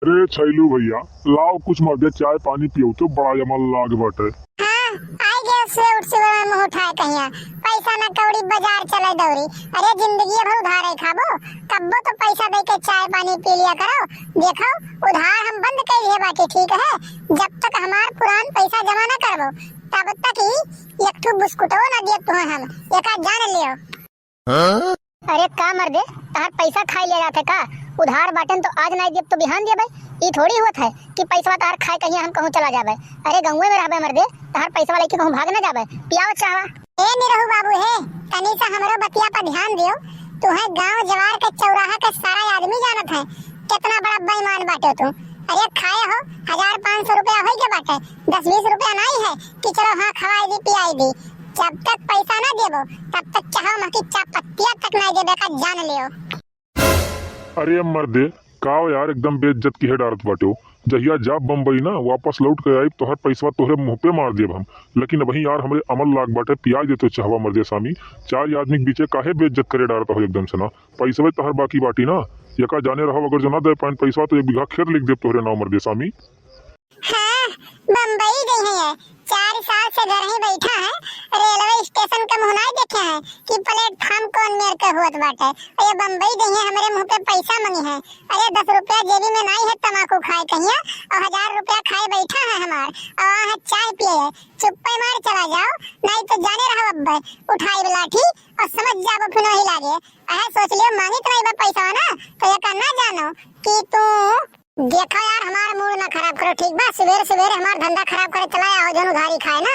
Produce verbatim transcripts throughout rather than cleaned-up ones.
अरे छैलू भइया, लाओ कुछ मर्दे चाय पानी पियो तो, बड़ा अमल लाग बाटे। हाँ, आई गए से उठ सुबह में मुँह उठाए कहिया, पैसा ना कौड़ी बजार चले दौरी। अरे जिंदगी भर उधार है खाबो, कब्बो तो पैसा दे के चाय पानी पी लिया करो। देखो उधार हम बंद कर दिए बाकी ठीक है, जब तक हमार पुरान पैसा जमा ना करबो तब तक ही एक ठो बिस्कुटो ना दिए तुम्हें हम, एका जान लियो। अरे का मर्दे, तहार पैसा खाई ले जात है का? उधार बाटेन तो आज नाई देब तो बिहान देबे। ई थोड़ी होत है कि पैसवा तहार खाए कहिया हम कहूँ चला जाबे। अरे गौवे में रहबे मर्दे, तहार पैसवा लेके कहूँ भाग ना जाबे। पियाओ चाहवा। ए निरहू बाबू हे, तनी सा हमरो बतिया पर ध्यान दियो। तू है गांव जवार के चौराहा के सारा आदमी जानत है, कितना बड़ा बेईमान बाटे तू। अरे खाए हो, हजार पाँच सौ रुपया होई के बाटे, दस बीस रुपया नाई है कि चलो हाँ खवाई दी पियाई दी। जब तक पैसा ना देबो तब तक चाहो मकी चाह पत्तिया तक ना देबे का जान लियो। अरे मर्दे, काव यार एकदम बेइज्जत किहे डारत बाटे हो। जहिया जाब बम्बई ना वापस लौट के आइब तोहर पैसवा तोहरे मुँह पे मार देब हम। लेकिन अबही यार हमरे अमल लाग बाटे, पियाई देतो चाहवा मर्दे सामी। चार आदमी के बीचे काहे बेइज्जत करे डारत हो एकदम से ना? पैसवे तोहर बाकी बाटी ना, एका जाने रहो अगर जो ना दे पाइन पैसवा तो एक बीघा खेत लिख देब तोहरे नाव मर्दे सामी। हाँ, बम्बई गई है, चार साल से घर ही बैठा है, रेलवे स्टेशन का मुँह नाई देखे है कि प्लेटफॉर्म कौन मेर के होत बाटे। अरे बम्बई गई है, हमरे मुँह पे पैसा मंगी है। अरे दस रुपया जेबी में नाई है तमाकू खाए कहिया, और हजार रुपया खाए बैठा है हमार, और वहाँ चाय पिए है। चुप्पे मार चला जाओ, नाई तो जाने रहो अब्बे उठाई लाठी और समझ जाबो फिर वही लागे। अहे सोच लियो मांगी तो नहीं बा पैसा ना, तो ये ना जानो कि तू देखो यार, हमार मूड ना खराब करो, ठीक बा? सुबेरे सुबेरे हमार धंधा खराब करे चला आओ, जौन उधारी खाए ना,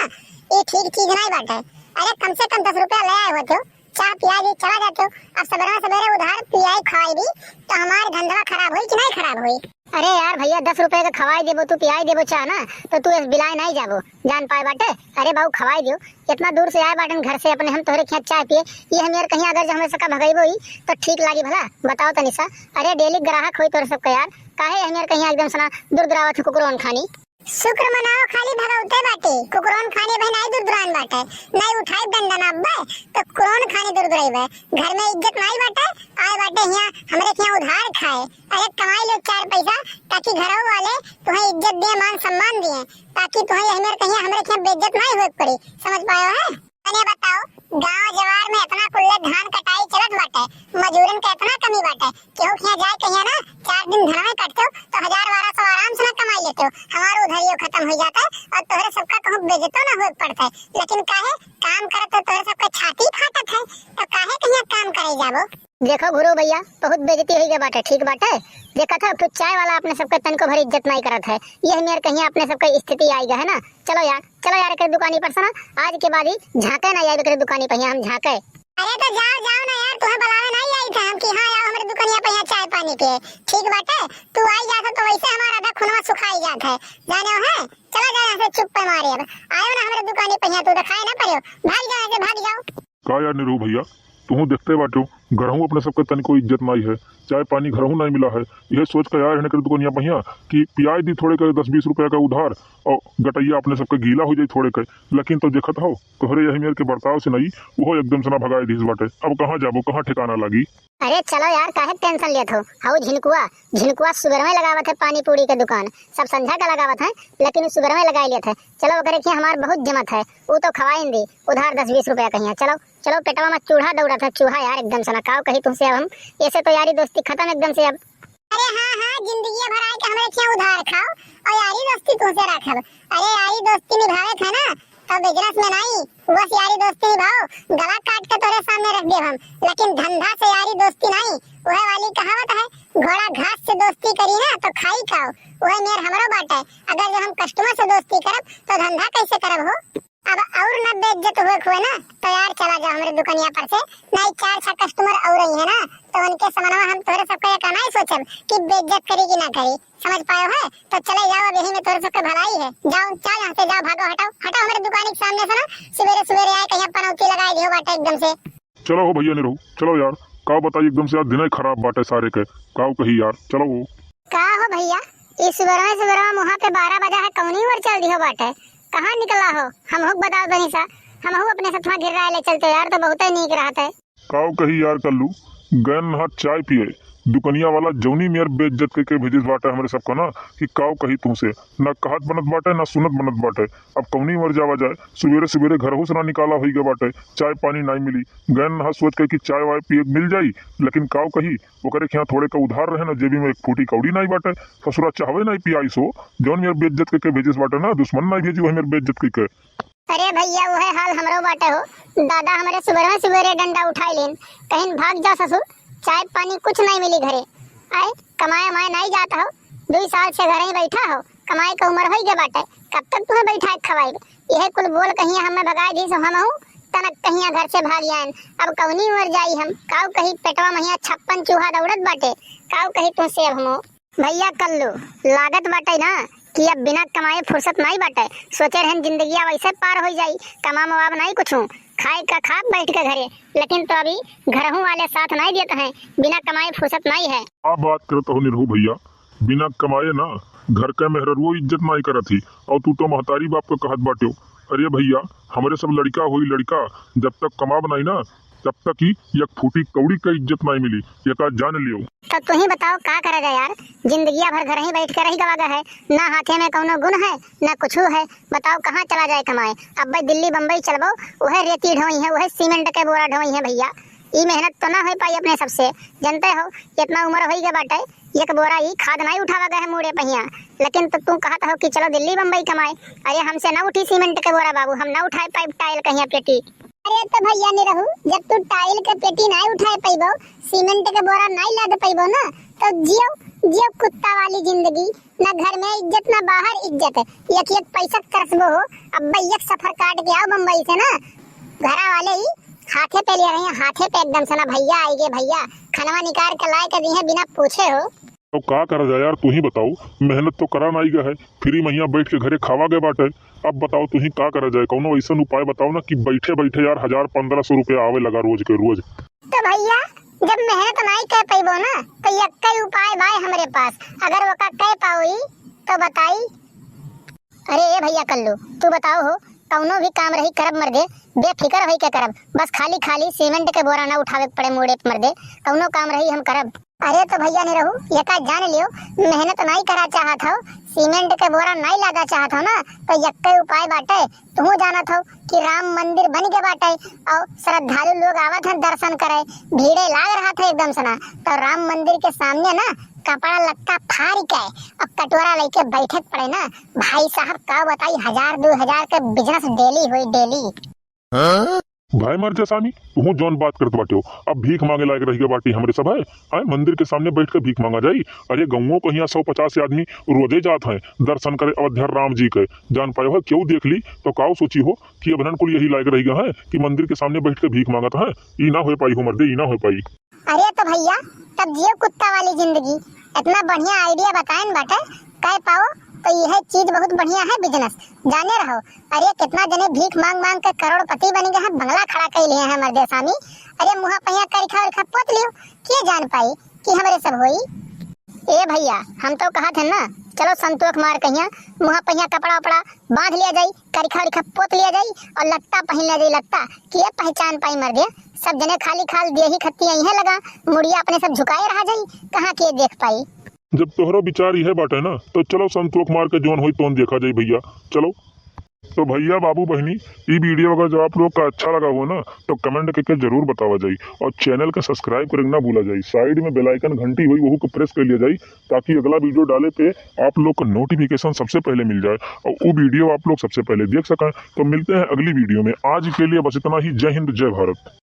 ये ठीक चीज नहीं बाटे। अरे कम से कम दस रुपया ले आए होते हो, चाह पिया दी, चला जाते हो। अब सबेरे सबेरे उधार पियाई खवाई दी, तो हमार धंधवा खराब होई कि नहीं खराब होई? अरे यार भइया, दस रुपया के खवाई देबो तू, पियाई देबो चाह ना, तो तू इस बिलाए नहीं जाबो, जान पाए बाटे। अरे बाबू खवाई दियो, इतना दूर से आए बाटन घर से अपने, हम तोहरे खेत चाय पिए, ये हम यार कहीं अगर जो हमें सका भगइबो ही, तो ठीक लागी भला? बताओ तनी सा। अरे डेली ग्राहक होई तोहरे सबका यार, काहे हम यार कहीं एकदम सना दूर दुरावत हो कुकुरवन खानी? शुक्र मनाओ खाली भगवते बाटे, कुकुरवन खानी भाई नाई दूर दुरान बाटे, नाई उठाई डंडा ना अब्बे, तो कुकुरवन खानी दूर दुराई बे। घर में इज्जत नाई बाटे, आए बाटे हियाँ हमरे के हियाँ उधार खाए। अरे कमाई लो चार पैसा, ताकि घरों वाले तुम्हें इज्जत दिए, मान सम्मान दिए, ताकि तुम्हें ये हमरे कहीं हमरे के हियाँ बेइज्जत नाई होए पड़ी। समझ पायो है? तने बताओ, गांव जवार में इतना कुल्ले धान कटाई चलत बाटे, मजूरन के इतना कमी बाटे, केहू के यहाँ जाए कहिया ना, चार दिन धनवे कटते हो, तो हजार बारह सौ आराम से ना कमाई लेते हो। हमारो उधरियो खत्म हो जाता है और तोहरे सबका कहूँ बेइज्जतो ना होए पड़ता है। लेकिन काहे काम करत हो, तोहरे सबका छाती फाटत है, तो काहे कहिया काम करे जाबो? देखो गुरु भइया, बहुत बेइज्जती होई गए बाटे, ठीक बाटे? देखत हो, कुछ चाय वाला अपने सबके तनको भर इज्जत नाई करत है। ये मेर कहिया अपने सबके स्थिति आई गए है ना। चलो यार, चलो यार, एकरे दुकानी पर से ना, आज के बाद ही झांके ना आइब एकरे दुकानी पर, हियाँ हम झांके। अरे तो जाओ, जाओ ना यार, तुम्हें बुलावे नहीं आई था हम कि हाँ आओ हमरे दुकानिया पर यहाँ चाय पानी पिए। ठीक बाटे, तू आई जात है तो वैसे हमारा आधा खूनवा सुखाई जात है, जाने हो है? चला जाओ यहाँ से, चुप्पे मारे अब। आयो ना हमरे दुकानी पर यहाँ, तू दिखाए ना पड़ो, भाग जाओ यहाँ से, भाग जाओ। का यार निरहू भइया, तुहू देखते बाटो, घरहू अपने सबके तनिको इज्जत नाई है, चाय पानी घरहू नाई मिला है। यह सोच के आए रहने के दुकानिया पहिया कि पियाई दी थोड़े के दस बीस रुपया का उधार और गटैया अपने सबके गीला हो जाई थोड़े के। लेकिन तो देखत हो, तोहरे यही मेर के बर्ताव से नाई, वो एकदम से ना भगाए दिस बाटे। अब कहाँ जाबो, कहाँ ठिकाना लागी? अरे चलो यार, काहे टेंशन लेत हो? हाउ झिनकुआ, झिनकुआ सुबेरवे लगावत है पानी पूरी के दुकान, सब संझा का लगावत है, लेकिन उ सुबेरवे लगाई लेत है। चलो ओकरे के हमार बहुत जमत है, उ तो खवाइन दी उधार दस बीस रुपया कहिया। चलो चलो, पेटवा में चूहा दौड़त है, चूहा यार एकदम से ना, काव कही तुमसे अब हम, ऐसे तो यारी दोस्ती खत्म एकदम से अब। अरे हाँ हाँ, जिंदगी भर आए के हमरे क्या उधार खाओ और यारी दोस्ती तुमसे रखब। अरे यारी दोस्ती निभावे थे ना, तो बिजनेस में नहीं, बस यारी दोस्ती निभाओ, गला काट के तोरे सामने रख देब हम, लेकिन धंधा से यारी दोस्ती नहीं। वह वाली कहावत है, घोड़ा घास से दोस्ती करी ना तो खाई खाओ, वह मेर हमरो बाटे। अगर जो हम कस्टमर से दोस्ती करब तो धंधा कैसे करब हो? अब और ना बेइज्जत हुए हुए ना, तो यार चला जाओ हमरे दुकानिया पर से, नहीं चार छह कस्टमर और आई है ना, तो उनके समनवा हम तोरे सबका ये कहना ही सोचब कि बेइज्जत करी कि ना करी। समझ पायो है? तो चले जाओ, अब यही में तोरे सबके भलाई है। जाओ, जाओ यहाँ से, जाओ, भागो, हटाओ, हटाओ हमरे दुकान के सामने से ना, सुबेरे सुबेरे आए कहीं पनौती लगाए दियो बाटे एकदम से। चलो हो भइया निरहू, चलो यार, का बताई एकदम से आज दिने खराब बाटे सारे के, का कही यार, चलो हो। का हो भइया, ई सुबेरवा सुबेरवा मुहा पे बारह बजा है, कौनी ओर चल दिहो बाटे? कहाँ निकला हो? हमहू के बताओ तनी सा, हमहू अपने सथवा घिर्राए ले चलते यार, तो बहुते नीक रहत है। काव कही यार कल्लू, गैन नहा चाय पिए, दुकनिया वाला जौनी मेर बेइज्जत कइके भेजिस बाटे हमरे सबका ना, कि काव कही तुहसे, ना कहत बनत बाटे, ना सुनत बनत बाटे। अब कौनी मेर जावा जाए, सुबेरे सुबेरे घरहू से ना निकाला होई गए बाटे, चाय पानी नाई मिली। गए ना सोच के कि चाय वाय पिए के मिल जाई, लेकिन काव कही, ओकरे खियाँ थोड़े का उधार रहे ना, जेबी में एक फूटी कौड़ी नाई बाटे। ससुरा चाहवे नाई पियाई सो, जौन मेर बेइज्जत कइके भेजिस बाटे ना, दुश्मन नाई भेजी वही मेर बेइज्जत कइके। अरे भइया, उहे हाल हमरो बाटे हो। दादा हमरे सुबेरे सुबेरे डंडा उठाई लेन, कहिन, "भाग जा ससुर, चाय पानी कुछ नाई मिली घरे। आए, कमाए माए नाई जात हो, दुई साल से घरे ही बैठा हो, कमाए के उमर होई गे बाटे, कब तक तुहे बैठाए खवाइब?" इहे कुल बोल कहिया हमें भगाए दी सो हमहू तनक कहिया घर से भाग आयन। अब कौनी उमर जाई हम, काव कही पेटवा महिया छप्पन चूहा दौड़त बाटे, काव कही तुहसे अब हमो। भइया कल्लू, लागत बाटे ना कि अब बिना कमाए फुर्सत नाई बाटे। सोचे रहन जिंदगिया वैसे पार होई जाई, कमा मवाब नाई कुछू, खाए का खाब बैठ के घरे, लेकिन तो अभी घरहू वाले साथ नाई देत हैं, बिना कमाए फुर्सत नाई है। का बात करत हो निरहू भइया, बिना कमाए ना घर के मेहररुओ इज्जत नाई करत ही, और तू तो महतारी बाप का कहत बाट्यो। अरे भइया, हमरे सब लड़िका होई लड़िका, जब तक कमाब नाई ना, तब तक ही एक फूटी कौड़ी का इज्जत नाई मिली, ये का जान लियो। तो तू ही बताओ, का करा जाए यार, जिंदगिया भर घर ही बैठ के रह गवा गा है, ना हाथे में कौनो गुण है, ना कुछू है। बताओ, कहाँ चला जाए कमाए? अब भाई दिल्ली बम्बई चलबो, वह रेती ढोई है, वह सीमेंट के बोरा ढोई है भइया। ई मेहनत तो ना हो पाई अपने सबसे, जानते हो, इतना उम्र होई गए बाटे, एक बोरा ई खाद नाई उठावा गए है मूड़े पहिया, लेकिन तो तू कहत हो कि चलो दिल्ली बम्बई कमाए। अरे, हमसे ना उठी सीमेंट के बोरा बाबू, हम ना उठाए पाइब टाइल कहिया पेटी। अरे तो भइया निरहू, जब तू टाइल के पेटी नाई उठाए पइबो, सीमेंट के बोरा नाई लाद पइबो ना, तो जियो, जियो कुत्ता वाली जिंदगी, ना घर में इज्जत ना बाहर इज्जत, एक एक पैसा तरसबो हो। अब एक सफर काट के आओ बम्बई से ना, घरा वाले ही हाथे पे ले रहे हैं, हाथे पे एकदम से ना, "भइया आइगे भइया, खनवा निकाल के लाए के दी है बिना पूछे हो।" तो का करा जाए यार, तू ही बताओ, मेहनत तो करा नाई गए है, फ्री महिया बैठ के घरे खावा गए बाटे। अब बताओ, तू ही का करा जाए, कौनो ऐसन उपाय बताओ ना कि बैठे बैठे यार हजार पन्द्रह सौ रुपया आवे लगा रोज के रोज। तो भइया, जब मेहनत नाई कह पइबो ना, तो यक्कै उपाय बाय हमरे पास, अगर ओका कह पाओई तो बताई। अरे ए भइया कल्लू, तू बताओ हो, कौनो भी काम रही करब मर्दे, बेफिकर होई के करब, बस खाली खाली सीमेंट के बोरा ना उठावे के पड़े मूड़े पे मर्दे, कौनो काम रही हम करब। अरे तो भइया निरहू, एका जान लियो, मेहनत नाई करा चाहत हो, सीमेंट के बोरा नाई लादा चाहत हो ना, तो यक्कै उपाय बाटे। तुहू जानत हो कि राम मंदिर बन के बाटे और श्रद्धालु लोग आवत हैं दर्शन करे, भीड़े लाग रहा था एकदम से ना, तो राम मंदिर के सामने ना कपड़ा लत्ता फाड़ के और कटोरा लेके बैठे के पड़े ना। भाई साहब का बताई, हजार दो हजार के बिजनेस डेली होई डेली। भाई मर जा सामी, तुहू जौन बात करत बाट्यो, अब भीख मांगे लायक रह गए बाटी हमरे सब है। आए मंदिर के सामने बैठ के भीख मांगा जाई? अरे गौवों को यहाँ सौ पचास आदमी रोजे जात हैं दर्शन करे अयोध्या राम जी के। जान पायो है, केहू देख ली तो काऊ सोची हो कि अबनन कुल यही लायक रह गए हैं कि मंदिर के सामने बैठ के भीख मांगत हैं। ई ना हो पाई हो मर्दे, ई ना हो पाई। अरे तो भइया, तब जियो कुत्ता वाली जिंदगी, इतना बढ़िया आइडिया बताएन बाटे, कह पाओ तो यह चीज बहुत बढ़िया है बिजनेस, जाने रहो। अरे कितना जने भीख मांग मांग के करोड़पति बन गए हैं, बंगला खड़ा कर लिए हैं मर्दे सामी। अरे मुहा पहिया करिखा उरिखा पोत लियो, के जान पाई कि हमरे सब होई। ए भइया, हम तो कहत हन ना, चलो संतोख मार कहिया, मुहा पहिया कपड़ा उपड़ा बांध लिया जाई, करिखा उरिखा पोत लिया जाई और लत्ता पहिन लिया जाई, लत्ता कि ये पहचान पाई मर्दे। सब जने खाली खाल देही खत्ती आई है लगा, मुड़िया अपने सब झुकाए रहा जाई, कहाँ के देख पाई। जब तोहरो विचार यह बाटे ना, तो चलो संतोख मार के जौन होई तौन देखा जाई भइया। चलो। तो भइया बाबू बहिनी, ई वीडियो अगर जब आप लोग का अच्छा लगा हो ना, तो कमेंट करके जरूर बतावा जाई और चैनल का सब्सक्राइब करे ना भूला जाई। साइड में बेल आइकन घंटी होई, वहू को प्रेस कर लिया जाई, ताकि अगला वीडियो डाले पे आप लोग को नोटिफिकेशन सबसे पहले मिल जाए और वो वीडियो आप लोग सबसे पहले देख सकें। तो मिलते हैं अगली वीडियो में। आज के लिए बस इतना ही। जय हिंद, जय भारत।